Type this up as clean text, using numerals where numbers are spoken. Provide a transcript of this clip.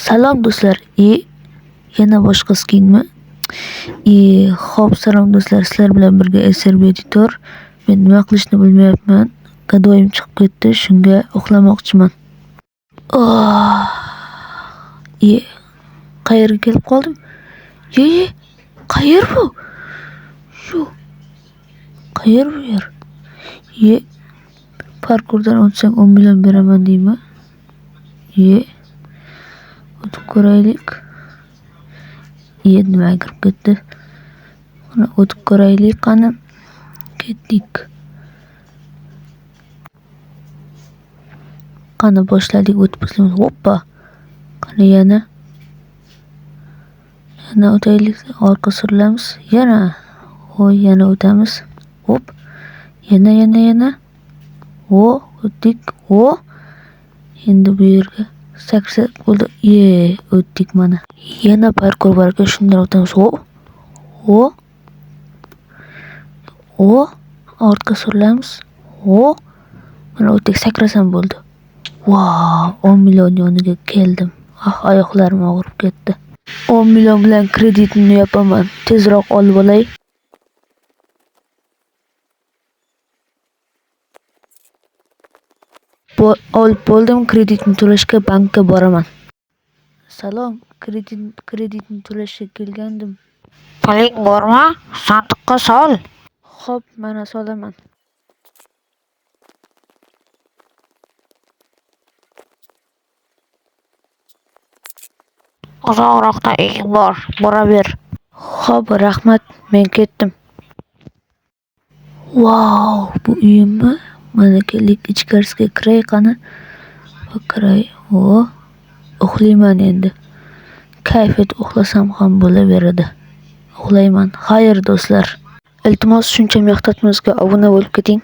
Salom do'stlar. Yana boshqa skinmi? Xo'p, salom do'stlar, sizlar bilan birga SRB Editor. Men nima qilishni bilmayapman. Gadoyim chiqib ketdi, shunga uxlamoqchiman. Oh. Qayerga kelib qoldim? Ye, qayer bu? Shu. Qayer bu yer? Ye, parkurdan o'tsang 10 million beraman deymi? Ye. O'tib ko'raylik. Ye, nimaga kirib ketdi? Mana o'tib ko'raylik qani. Ketdik. Qani boshladik o'tib boshlaymiz. Hoppa. Qani yana. Yana o'taylik, orqa surilamiz. Yana. Voy, yana o'tamiz. Hop. Yana, yana, yana. O, o'tdik. O. Endi bu yerga sakrasak bo'ldi. Ye, o'tdik mana. Yana parkur bor ekan, shundan o'tamiz. O. O. O. Ortga surilamiz. O. Mana o'tdik, sakrasam bo'ldi. Vau, 10 million yoniga keldim. Ah, oyoqlarim og'rib ketdi. 10 million bilan kreditimni yopaman. Tezroq olib olay. Olib bo'ldim, kreditni to'lashga bankka boraman. Salom, kreditni to'lashga kelgandim. Puling bormi? Sandiqqa sol. Xo'p, mana solaman. Uzoqroqda uying bor, boraver. Xo'p, rahmat, men ketdim. Vau, bu uyimmi? Mana keldik, ichkarisiga kiray qani. Kiray. O, uxlayman endi. Kayf etib uxlasam ham bo'laveradi. Uxlayman. Xayr do'stlar. Iltimos, shuncha mehnatimizga obuna bo'lib keting.